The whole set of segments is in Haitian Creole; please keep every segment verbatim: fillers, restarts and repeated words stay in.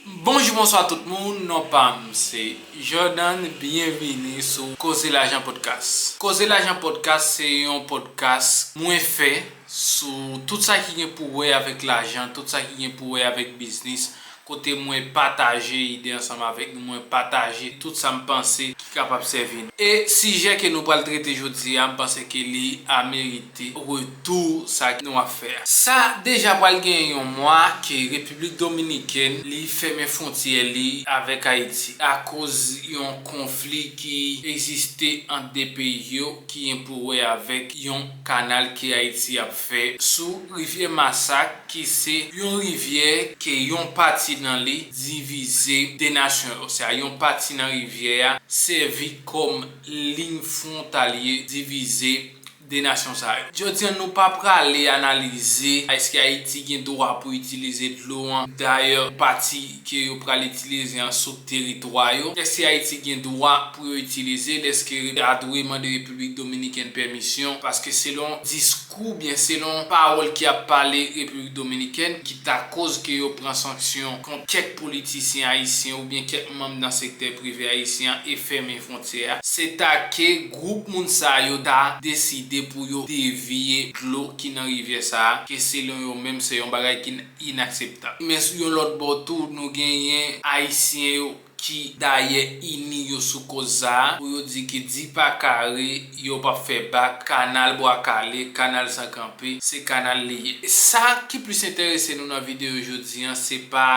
Bonjou, bonswa tout moun, non pa m se Jordan, byenvini sou Koze Lajan Podcast. Koze Lajan Podcast se yon podcast mwen fè sou tout sa ki gen pou wè avèk lajan, tout sa ki gen pou wè avèk biznis, kote mwen pataje ide ansanm avèk nou, mwen pataje tout sa m panse ki kapab sèvi nou. E sijè ke nou pral trete jodi a, m panse ke li amerite retou sa nou ap fè a. Sa deja pral gen yon mwa ke Repiblik Dominikèn li fèmen fwontyè li avèk Ayiti akoz yon konfli ki egziste ant de peyi yo ki gen pou wè avèk yon kanal ke Ayiti ap fè sou rivyè Masak, ki se yon rivyè ke yon pati nan li divize de nasyon yo. Sa yon pati nan rivyè a sèvi kòm liy fwontalye divize de nasyon sa yo. Jodi a, nou pa prale analize èske Ayiti gen dwa pou itilize dlo an. Dayè, pati ke yo pral itilize an sou teritwa yo. Èske Ayiti gen dwa pou yo itilize l? Èske yo ta dwe mande Repiblik Dominikèn pèmisyon? Paske selon diskou, byen selon pawòl ki ap pale Repiblik Dominikèn, ki ta koz ke yo pran sanksyon kont kèk politisyen ayisyen oubyen kèk manm nan sektè prive ayisyen an e fèmen fwontyè a, se ta ke gwoup moun sa yo ta deside pou yo devye dlo ki nan rivyè sa a, ke selon yo menm se yon bagay ki inakseptab. Men sou yon lòt bò tou, nou genyen Ayisyen yo ki dayè ini yo sou koz sa a, pou yo di ke di pa kare, yo p ap fè bak, kanal Bwa Kale, kanal San Kanpe, se kanal li ye. Sa ki plis enterese nou nan videyo jodi a, se pa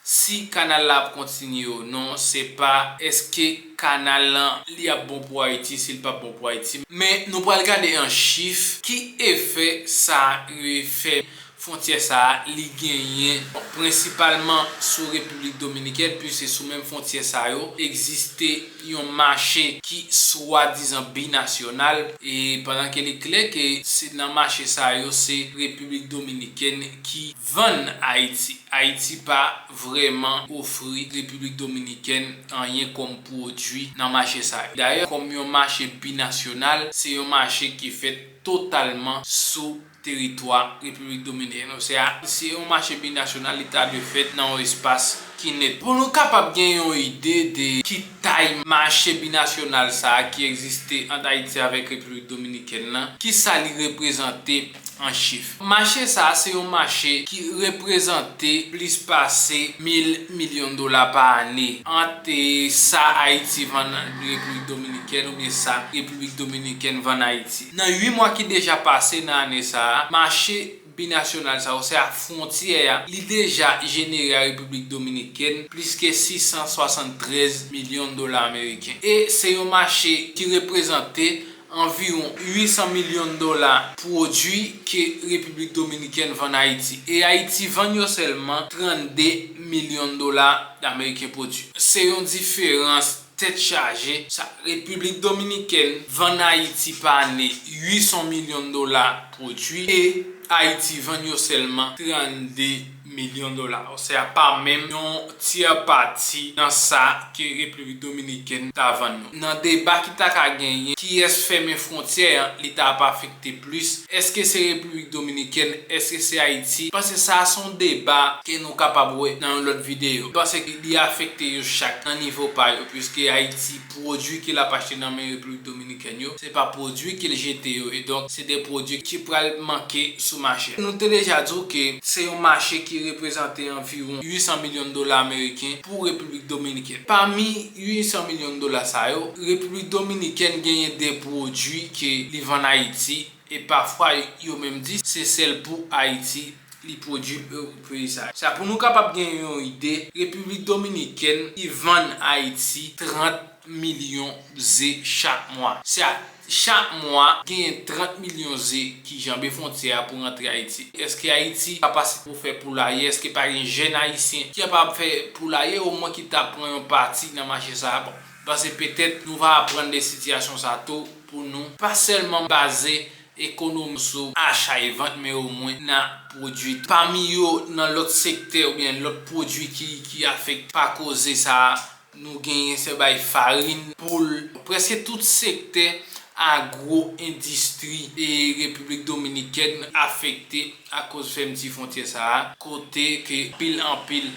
si kanal la ap kontinye ou non, se pa èske kanal lan li ap bon pou Ayiti, si l p ap bon pou Ayiti. Men nou pral gade an chif ki efè sa yo fè fwontyè sa a li genyen prensipalman sou Repiblik Dominikèn, piske sou menm fwontyè sa yo egziste yon mache ki swadizan binasyonal, e pandan ke li klè ke se nan mache sa yo se Repiblik Dominikèn ki vann Ayiti. Ayiti pa vrèman ofri Repiblik Dominikèn anyen kòm pwodui nan mache sa yo. Dayè, kòm yon mache binasyonal, se yon mache ki fèt totalman sou teritwa Repiblik Dominikèn. Se a, se yon mache binasyonal, li ta dwe fèt nan yon espas ki net. Pou nou kapab gen yon ide de ki tay mache binasyonal sa a ki egziste ant Ayiti avèk Repiblik Dominikèn nan, ki sa li reprezante an chif. Mache sa a se yon mache ki reprezante plis pase mil milyon dola pa ane, ant, e, sa Ayiti vann Repiblik Dominikèn oubyen sa Repiblik Dominikèn vann Ayiti. Nan uit mwa ki deja pase nan ane sa a, mache binasyonal sa, osea fwontyè a, li deja jenere a Repiblik Dominikèn plis ke sis san swasanntrèz milyon dola ameriken. E se yon mache ki reprezante anviwon uit san milyon dola pwodui ke Repiblik Dominikèn vann Ayiti. E Ayiti vann yo sèlman trannde milyon dola ameriken pwodui. Se yon diferans tèt chaje. Sa, Repiblik Dominikèn vann Ayiti pa ane uit san milyon dola pwodui e Ayiti vann yo sèlman trannde milyon dola. Osea pa menm yon tyè pati nan sa ke Repiblik Dominikèn ta vann nou. Nan deba ki ta ka genyen, kiyès fèmen fwontyè an, li ta ap afekte plis? Èske se Repiblik Dominikèn? Èske se Ayiti? Paske sa a se yon deba ke nou kapab wè nan yon lòt videyo. Paske li afekte yo chak nan nivo pa yo, piske Ayiti pwodui ke l ap achte nan men Repiblik Dominikèn yo, se pa pwodui ke l jete yo. E donk, se de pwodui ki pral manke sou mache. Nou te deja di w ke se yon mache ki reprezante anviwon uit san milyon dola ameriken pou Repiblik Dominikèn. Pami uit san milyon dola sa yo, Repiblik Dominikèn genyen de pwodui ke li vann Ayiti, e pafwa yo menm di se sèl pou Ayiti li pwodui pou peyi sa. Sa pou nou kapab gen yon ide, Repiblik Dominikèn li vann Ayiti trant milyon ze chak mwa. Sa, chak mwa, genyen trant milyon ze ki janbe fwontyè a pou rantre Ayiti. Èske Ayiti kapasite pou fè poulaye? Èske pa gen jèn ayisyen ki kapab fè poulaye, omwen ki ta pran yon pati nan mache sa a? Bon, m panse petèt nou va aprann de sitiyasyon sa tou pou nou pa sèlman baze ekonomi sou acha e vant, men omwen nan pwodui tou. Pami yo, nan lòt sektè oubyen lòt pwodui ki, ki afekte pa koze sa a, nou genyen se bay farin, poul. Prèske tout sektè agwo-endistri e Repiblik Dominikèn afekte akoz fèmti fwontyè sa a, kote ke pil anpil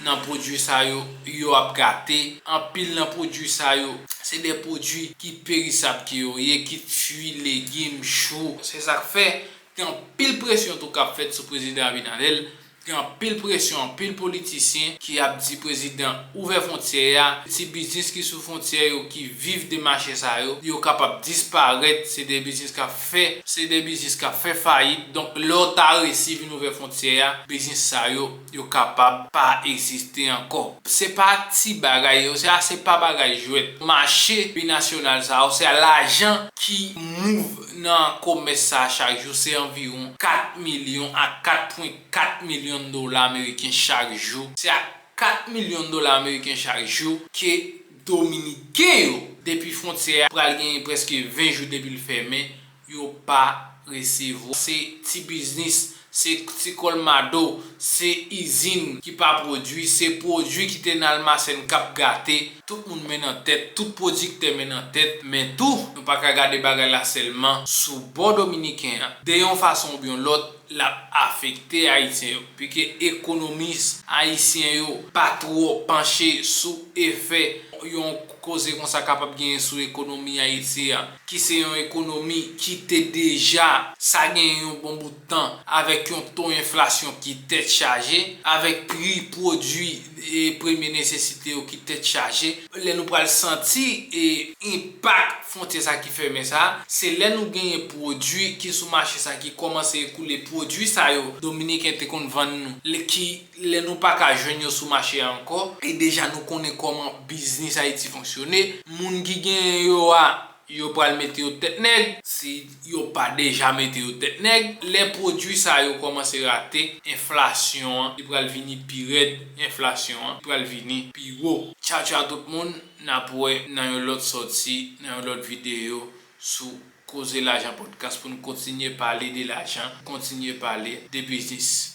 nan pwodui sa yo, yo ap gate. Anpil nan pwodui sa yo, se de pwodui ki perisab ke yo ye, kit fwi, legim, chou. Se sa k fè gen anpil presyon tou k ap fèt sou prezidan Abinader. Gen anpil presyon, anpil politisyen ki ap di prezidan ouvè fwontyè a. Ti biznis ki sou fwontyè yo, ki viv de mache sa yo, yo kapab disparèt. Se de biznis k ap fè, se de biznis k ap fè fayit. Donk, lè w ta resi vin ouvè fwontyè a, biznis sa yo, yo kapab pa egziste ankò. Se pa ti bagay yo, se a, se pa bagay jwèt. Mache binasyonal sa yo, se a lajan ki move nan komès sa a chak jou, se anviwon kat milyon a kat pwen kat milyon dola ameriken chak jou. Se a kat milyon dola ameriken chak jou ke Dominiken yo, depi fwontyè a pral genyen prèske ven jou depi l fèmen, yo pa resevwa. Se ti biznis, se ti kòlmado, se izin ki pa pwodui, se pwodui ki te nan almasèn k ap gate. Tout moun men nan tèt, tout pwodiktè men nan tèt, men tou, nou pa ka gade bagay la sèlman sou bò dominiken an. De yon fason oubyen lòt, l ap afekte Ayisyen yo, pike ekonomis ayisyen yo pa twò panche sou efè yon koze konsa kapab genyen sou ekonomi Ayiti a, ki se yon ekonomi ki te deja sa gen yon bon bout tan avèk yon to enflasyon ki tèt chaje, avèk pri pwodui e premye nesesite yo ki tèt chaje. Lè nou pral santi e enpak fwontyè sa ki fèmen sa, se lè nou genyen pwodui ki sou mache sa ki kòmanse ekoule, pwodui sa yo Dominiken te konn vann nou, lè ki, lè nou pa ka jwenn yo sou mache a ankò, e deja nou konnen kòman biznis Ayiti fonksyone, moun ki genyen yo a, yo pral mete yo tèt nèg, si yo pa deja mete yo tèt nèg. Lè pwodui sa yo kòmanse rate, enflasyon an, li pral vini pi rèd, enflasyon an, li pral vini pi wo. Tchaw, tchaw tout moun, n ap wè nan yon lòt sòti, nan yon lòt videyo sou Koze Lajan Podcast pou n kontinye pale de lajan, kontinye pale de biznis.